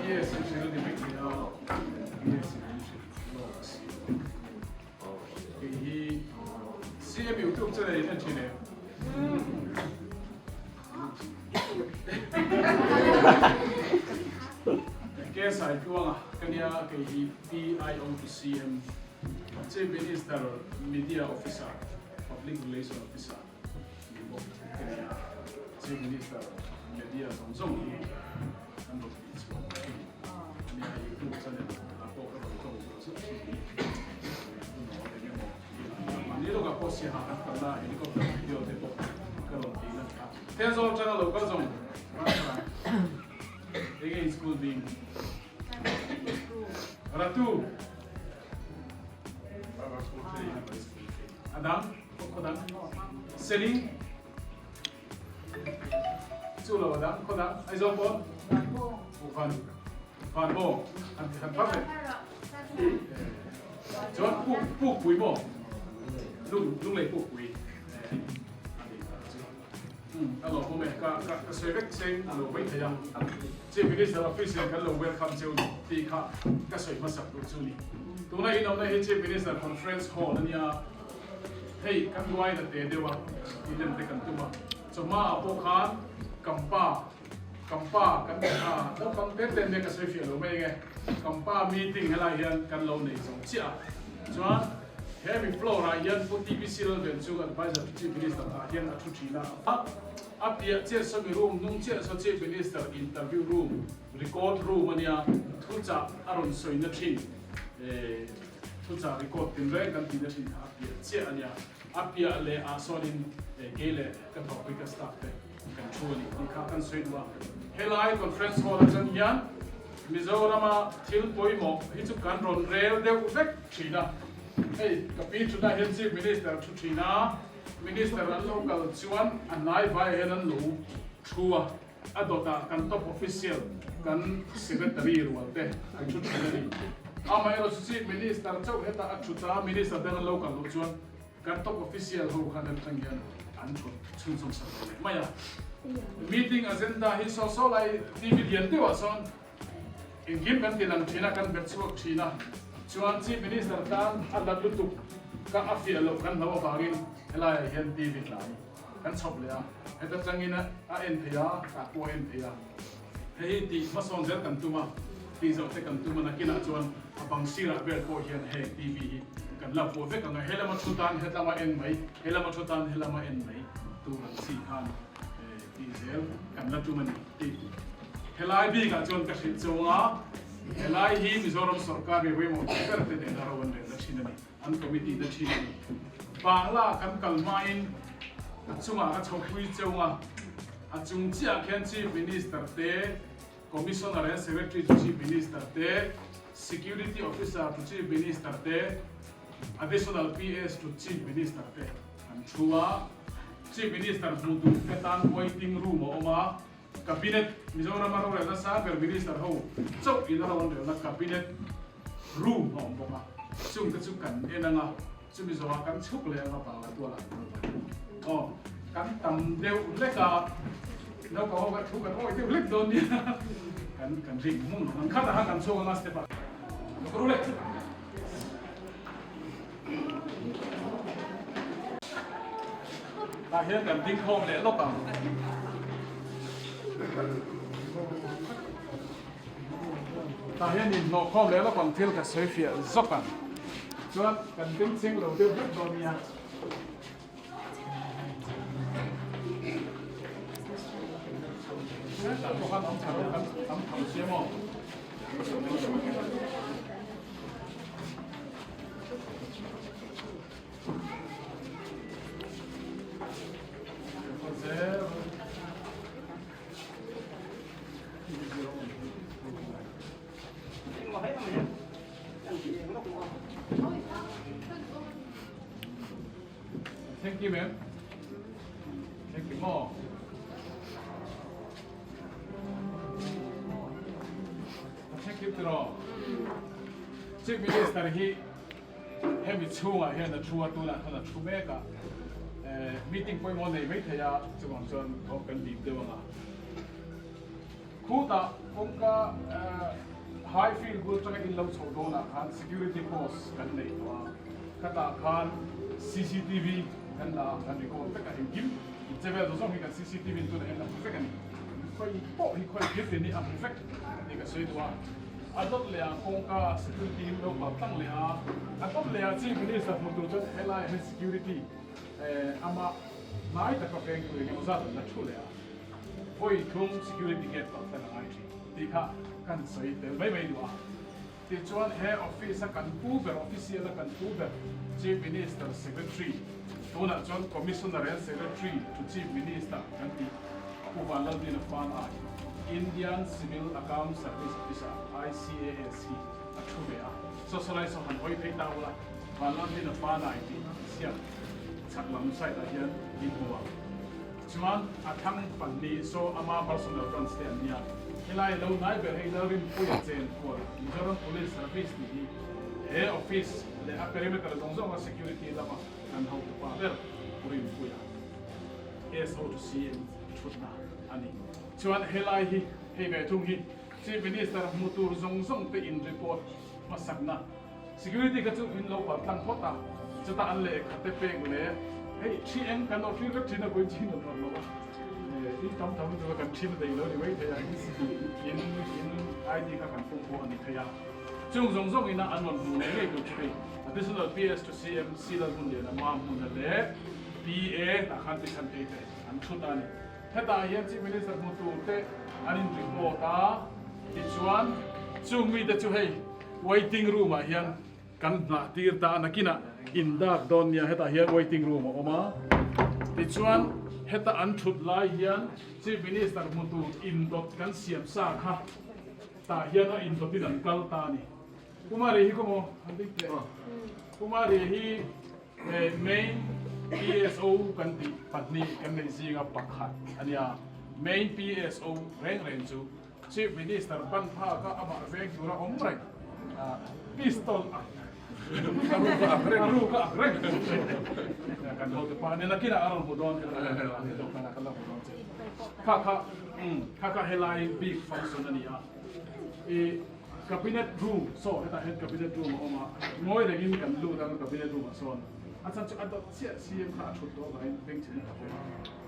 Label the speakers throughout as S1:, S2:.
S1: PS in hrilh ni mai thei a, PS in min hrilh lawk si lo. Kei hi CM YouTube channel in en thin em? KSI tluanga ka nia kei hi PIO to CM Chief Minister Media Officer Public Relation Officer ni bawk ka nia. Chief Minister Media zawng zawng hi kan rawn tih chhuah a ni. Ania YouTube channel ah pawh ka rawn tawng zawk zawk thin hi hunawl eng emaw mahni lawkah pawh siaha kan kalna helicopter video te pawh ka rawn tih lan kha. Thenzawl atanga lo kal zawng enge in school hming? Ratu. A dang, khaw dang. Seling. Chu lo a dang, khaw dang. Aizawl pawn. Van van maw han han phak le. Chuan puk puk pui maw. Lung lunglei puk pui. A lo awm e, ka ka ka sawi vek seng a lo mai thei a. Chief Minister office in kan lo welcome cheu ni tih kha ka sawi hmasak duh chu ni. Tuna in awmna hi Chief Minister Conference Hall a nia, hei kan duain a te deuh a, inlem te kan tum a. Chawhma ah pawh khan Kampa, Kampa kan ti a, naupang te te nia ka sawi fiah lo mai enge, Kampa meeting helai hian kan lo nei zawng chiah a. Chuan He mi floor ah hian Pu TBC Lalven chu Adviser to Chief Minister ah hian a thu thin a. A piah chiah saw mi room hnung chiah saw Chief Minister interview room, record room a nia, thuchah a rawn sawi na thin, thuchah record tin reng kan tih na thin kha a piah chiah a nia. A piah leh ah sawnin kei leh ka thawhpui ka staff te kan thu a ni tih kha kan sawi duh a. Helai conference hall atang hian Mizorama thil pawimawh hi chu kan rawn rel deuh vek thin a. Hei ka pi thutah hian Chief Minister thu thin a, Minister an lo kal chuan a hnai vaiah hian an lo thu a, a dawtah kan top official kan Secretary rual te an thu thin a ni. Amaherawhchu chu Chief Minister chauh hetah a thut a, Minister dang an lo kal loh chuan Kan top official ho khan atang hian an thawt chhunzawm sak lo leh mai a. Meeting agenda hi saw saw lai TV lian deuhah sawn engkim kan ti lang thin a, kan bet chhuak thin a. Chuan Chief Minister tan a hlat lutuk ka a fiah loh kan hlo avangin helaiah hian TV tlai kan chhawp leh a. Heta tangin a en thei a, tah pawh a en thei a. Hei hi tih hmasawn zel kan tum a, tih zoh te kan tum a, nakinah chuan a bang sirah vel pawh hian heng TV hi kan la vuah vek ang a, he lama thu tan he lama en mai, he lama thu tan he lama en mai tur an si khan tih zel kan la tum a ni tih helai bikah chuan ka hrilh chauh ang a, helai hi Mizoram sorkar mi pawimawh tak ber te nena ro an relna thin a ni, an committee na thin a ni. Bangla kan kal hmain a chungah ka chhopui chauh ang a. A chung chiah khian Chief Minister te, Commissioner and Secretary to Chief Minister te, Security Officer to Chief Minister te, Additional PS to Chief Minister te an thu a. Chief Minister hmuh duh te tan waiting room a awm a, Cabinet, Mizorama rorelna sang ber Minister ho chauh in a lo an relna Cabinet room a awm bawk a, chung te chu kan en ang a. Chumi zawhah kan chhuk leh anga bangla tualah kan awm ang. Aw, kan tam deuh hlek a, naupang ho kha thu kan awih deuh hlek dawn nia. Kan kan ring hmung ang. An khatah khan kan chhuak anga step ah. Ka ru le. Tah hian kan ding khawm leh lawk ang. Tah hian inhlawh khawm leh lawk ang thil ka sawi fiah zawk ang. Chuan kan beng cheng lo deuh vek dawn nia. Tah pawh khan awm tha lo kan tam tho sia maw. Thank you ma'am. Thank you mo. Thank you tiro. Chief Minister hi hemi chhungah hian a thu a tunah khan a thu mek a meeting pawimawh nei mai thei a chuvang chuan thawk kan dip deuh anga. Khutah kawngka high field bul atanga in lo chho dawnah khan security post kan nei tawh a, khatah khan cctv kan dah a, kan record vek a, engkim in che vel zawng zawng hi kan cctv in tunah hian a hmu vek a ni. Khawi pawh hi khawi kir tin hi a hmu vek tih ka sawi duh a. A dawt leh ah kawngka security hi lo kal tlang leh a, a dawt leh ah Chief Minister hmu tur chuan helaiah hian security amah hnai taka veng tur engemaw zat an la thu leh a. Vawi thum security gate pawh kan a ngai thin tih kha kan sawi tel mai mai duh a. Tichuan he office a kan pu ber, official a kan pu ber Chief Minister Secretary, tunah chuan Commissioner and Secretary to Chief Minister kan tih Pu Vanlalbina Fan-a Indian Civil Account Service Officer, ICAS, hi a thu ve a. Socialise ho han hawi phei ta ula, Vanlalbina Fan-a tih siam chhak lam side ah hian in hmu ang. Chuan a thlang pahnih saw ama personal branch te an nia. Helai lo hnai ber hei Lalrinpuia Chenkual Mizoram Police Service tih hi he office leh a perimeter zawng zawnga security lama kan hotupa ber Pu Rinpuia SO to CM thutna a ni. Chuan helai hi hei ve thung hi Chief Minister hmu tur zawng zawng te in report hmasakna Security kha chu in lo pal tlang phawt a, chutah an lehkha te pek leh hei thi eng kan lo thlir vek thin a vawi chin a nuam lo a, in tam tham lutuk a kan thin a daih lo ni mai thei a, in in ID kha kan pum pawh a ni thei a, chung zawng zawng ina an rawn hmuh leh ngei tur chu hei Additional PS to CM C Lalhmunliana Mahmuna leh PA tah khan ti chhan thei te an thut a ni. Hetah hian Chief Minister hmu tur te an in report a, tichuan chung mite chu hei Waiting room ah hian kan hnah tir ta a, nakinah in dak dawn nia hetah hian waiting room a awm a, tichuan heta an thut lai hian Chief Minister hmu tur indawt kan siam sa kha tah hian a indawtin an kal ta a ni. Kumari hi kawng aw an dik teh. Kumari hi main PSO kan tih pahnih kan neih zinga pakhat a nia, main PSO reng reng chu Chief Minister ban phak a amah veng tur a awm reng pistol a a ruk a ak reng kan ho te pa ni nakinah a rawn hmu dawn kan la hmu dawn che kha kha kha kha helai big function a ni a i cabinet room saw hetah hian cabinet room a awm a ngawi rengin kan lut ang cabinet room ah sawn a chhan chu a dawt chiah CM kha a thut tawh avangin bengchheng a tha ve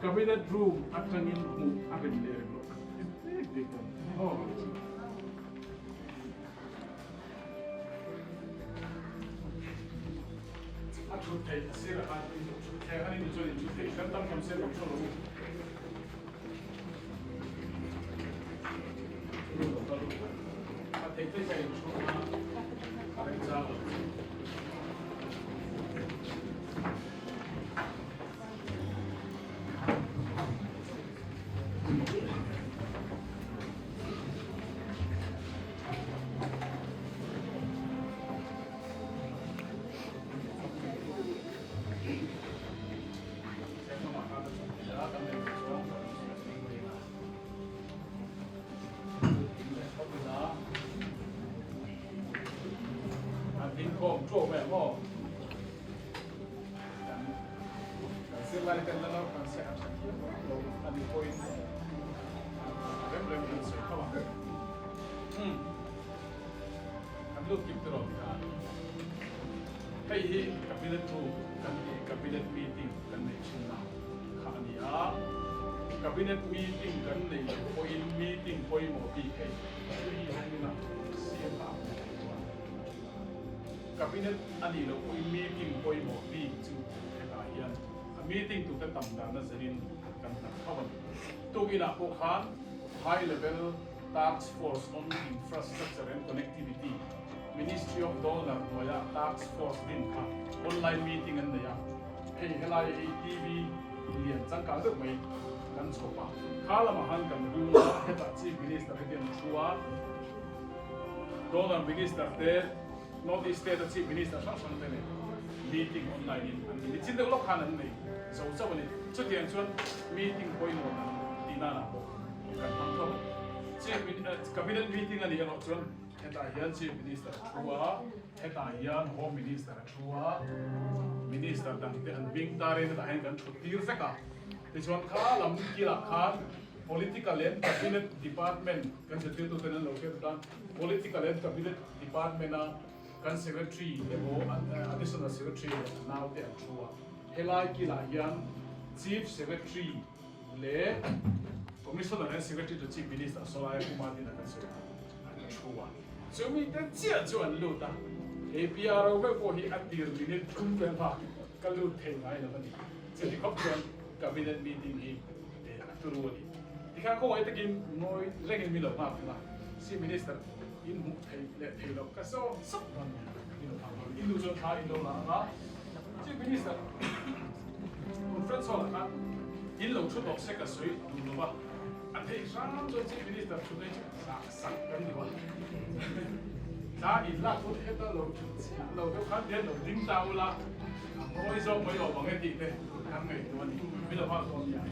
S1: Cabinet room atangin hmuh a rem leh rem loh kha en mek bik dawn aw. A thut theih a sirah khan in thut thleng a ni chuan in thut theih hran tam tam se kan hre lo. A theih theih kha in thut a a remchang lo. Kan zirlai ten la naupang se a tha thiam vak lo a ni pawhin rem rem kan sawi tho ang. Umm kan lut kim tiraw ti kha. Hei hi cabinet room kan tih cabinet meeting kan neih thinna kha a ni a. Cabinet meeting kan neih loh pawhin meeting pawimawh bik hei tui hawngin a siam a ang thei chuan a tha. Cabinet a nih loh pawhin meeting pawimawh bik chu hetah hian a meeting turte tam dan a zirin kan hlat tho a ni. Tukinah pawh khan High Level Task Force on Infrastructure and Connectivity, Ministry of Donor hnuaia Task Force din kha online meeting an nei a, hei helai hi TV lian changkang deuh mai kan chhawp a, kha lamah khan kan hung a, hetah Chief Minister hetiang thu a, Donor Minister te North East State a Chief Minister hrang hrang te nen meeting online in an nei. Nichin deuh lawk khan an nei zo chauh a ni. Chutiang chuan meeting pawimawh dan tih nanah pawh kan hmang tho. Chief Cabinet meeting a nih erawh chuan hetah hian Chief Minister a thu a, hetah hian Home Minister a thu a, Minister dang te an bing tarin hetah hian kan thut tir vek a. Tichuan kha lam kilah khan. Political and Cabinet Department kan zirtirtuten an lo hriat atan Political and Cabinet Department a kan Secretary emaw Additional Secretary leh a naute an thu a. Helai kilah hian Chief Secretary leh Commissioner and Secretary to Chief Minister sawlaia Kumar Dina kan sawi a, an thu a. Chumi te chiah chu an lut a, he PRO vek pawh hi a tir minute thum vel bak ka lut thei ngai lo a ni. Chuti khawp chuan Cabinet meeting hi a turu a ni. Tikhan khawngaih takin ngawi rengin min lo nghak thung a, Chief Minister in hmuh theih leh theih loh ka sawn sap dawn nia, min lo nghak dawn a ni. In duh chuan thla in lo la ang a, Chief Minister conference hall ah khan in lo thu tawh se ka sawi duh lo va, a theih hram chuan Chief Minister thutna hi chu zah sak kan duh a. Thla in lak hun heta lo thu chiah lo deuh khan hian lo ding ta ula, a mawi zawk mai awm ang e tih te kan ngaihtuah a ni. Min lo nghak dawn nia.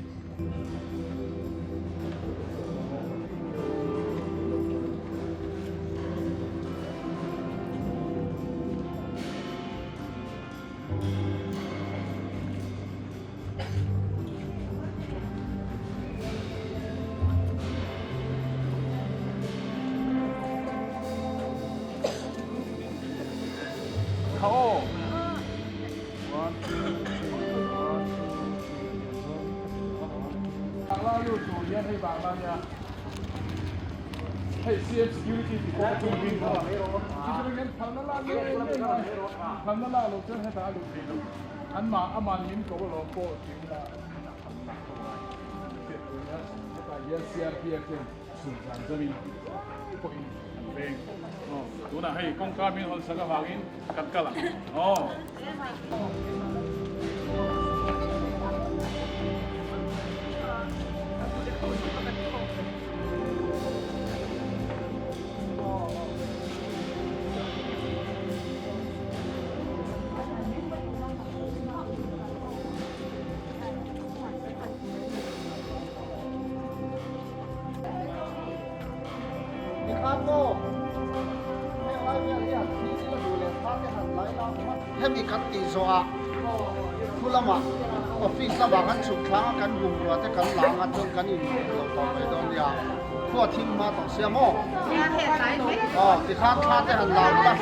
S1: Hei CM security ti pawh chu min a phalna la lo chuan hetah a luh theih loh an mah aman min ko alawm pawh ti ila a phalna ko a hriat tur nia hetah hian CRPF ten chhun zan zawin pawhin an veng aw tunah hei kawngka min hawn sak avangin kan kal ang aw.
S2: Hemi kan tih zawhah thu lamah office lamah kan chhuk thlang a, kan bungrua te kan la anga chuan kan inhmuh loh tawh mai dawn nia. Khua thim hma tawh sia maw? Aw tikhan thla te han la ula.